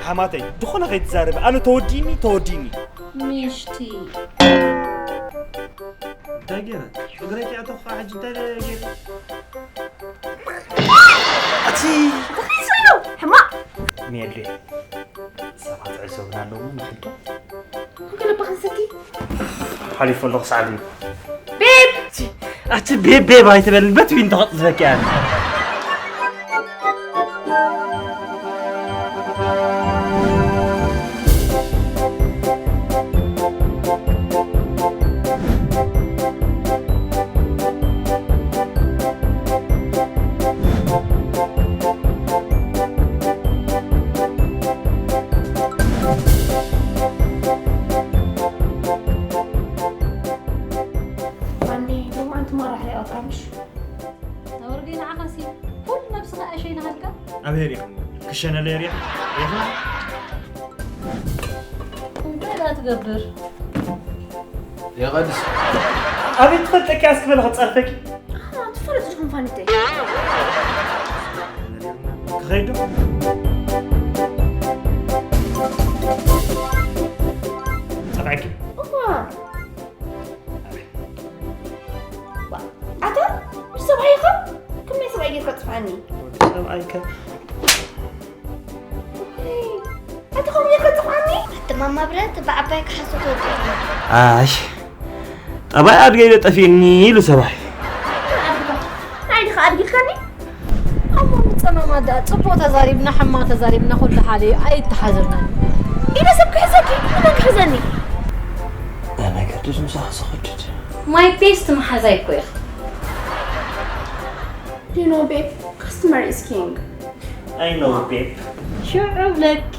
ሓማተይ ዝኾነ ከይትዛረቢ ኣነ ተወዲኒ ተወዲኒ። ምሽቲ እንታይ ገይረ እግረይ ኪኣቶ ከዓ ሕጂ እንታይ ገይረ ኣቲ ተኸይሰሉ ሕማቕ ሜድሪ ሰባት ዕዘቡና ኣለዉ ንሕዶ ገለባ ክንሰቲ ሓሊፎ ኣለኹ ሰዓት እዩ ቤብ ኣቲ ቤብ ቤብ ኣይትበል በትቢ እንተቐጥልፈኪ ኣነ ማኒ ሎማዓንቲ ማራሕ ሪኣካ ምሽ ተወርዲ ንዓኻሲ ኩሉ ነብስኻ ኣሸይ ናሃልካ ኣበይ ሪኹም ክሸነለ ሪያ ሪኹ እንታይ ዳ ትገብር የቐድስ ኣበይ ትፈልጠኪ ኣስክበለ ክፀርፈኪ ትፈልጥ ዝኾን ፋኒተይ ክኸይዱ ፀብዐኪ እዋ ኣታ ምስ ሰብኣይ ኢኻ ከመይ ሰብኣይ ጌርካ ትፅፋኒ ሰብኣይከ ኣታ ከምኡ ጌርካ ትፅፋኒ ኣተማማ ብረት ብዓባይ ክሓሶ ተወዲእና ኣይ ጠባይ ኣድገ ኢለ ጠፊእኒ ኢሉ ሰብኣይ ናይ ድኻ ኣድጊልካኒ እሞ ምጸማማ ደኣ ጽቡቕ ተዛሪብና ሕማቕ ተዛሪብና ኩሉ ሓደ እዩ ኣይተሓዘልናን ኢለ ሰብ ክሕዘኪ ንመን ክሕዘኒ ነገር ድስ ምሳኻ ዝኸድድ my best መሓዛይ እኮ ኢኻ You know, babe, customer is king. I know babe ሽዑ ብለኪ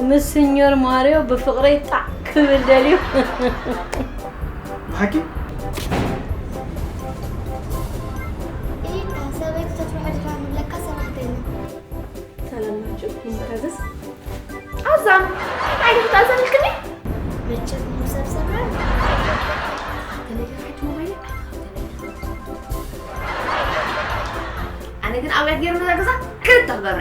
ምስ ስኞር ማርዮ ብፍቕረይ ጣዕ ክብል ደልዩ ብሓቂ ኢልካ ሰበይቲ ተትውዕል ኢኻ ንብለካ ሰራሕተኛ ሰላም ናችሁ ይምታዘዝ ኣዛም እንታይ ኢልካ ኣዛም ኢልክኒ መቸም ሙሰብ ሰብራ ኣነ ግን ኣብያት ገይሩ ነዛ ገዛ ክልተ ክገብረ